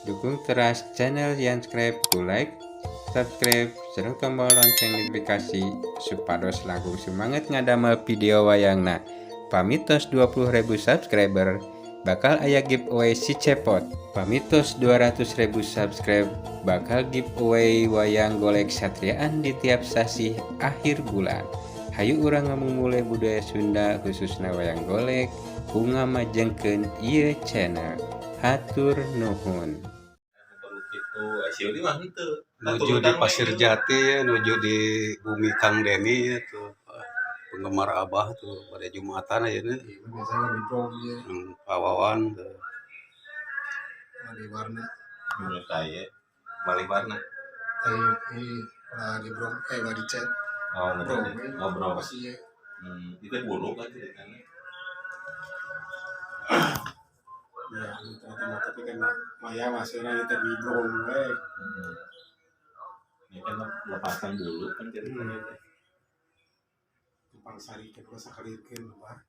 Dukung teras channel Yanscribe ku like, subscribe, sareng tombol lonceng notifikasi supados langkung semangat ngadamel video wayangna. Pamitos 20.000 subscriber bakal aya giveaway si cepot. Pamitos 200.000 subscribe bakal giveaway wayang golek satriaan di tiap sasih akhir bulan. Hayu urang ngamumule budaya Sunda khususna wayang golek ku ngamajengkeun ieu channel. Hatur nuhun. Nuju di Pasir Jati ya, nuju di bumi Kang Deni ya tuh, penggemar Abah tuh pada Jumatan aja nih. Biasanya di brom ya. Pawawan tuh. Di warna. Saya balik warna. Tapi lah di brom lah di chat. Oh, brom. Oh, bro. Pasti ya. Itu bulu kan ceritanya. Ya, ternyata tapi kan maya masih kita di brom. Ini kan lepasan dulu kan ceritanya. Tumpang sari kan ulah sakalirkeun mah.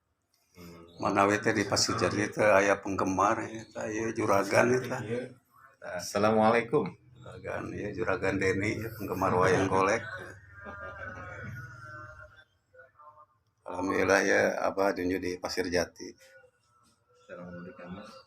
Manawi teh di Pasir Jati teh aya penggemar ya, aya juragan eta. Assalamualaikum. Juragan ya, juragan Deni ya, penggemar wayang golek. Alhamdulillah ya, Abah junju di Pasir Jati. Assalamualaikum.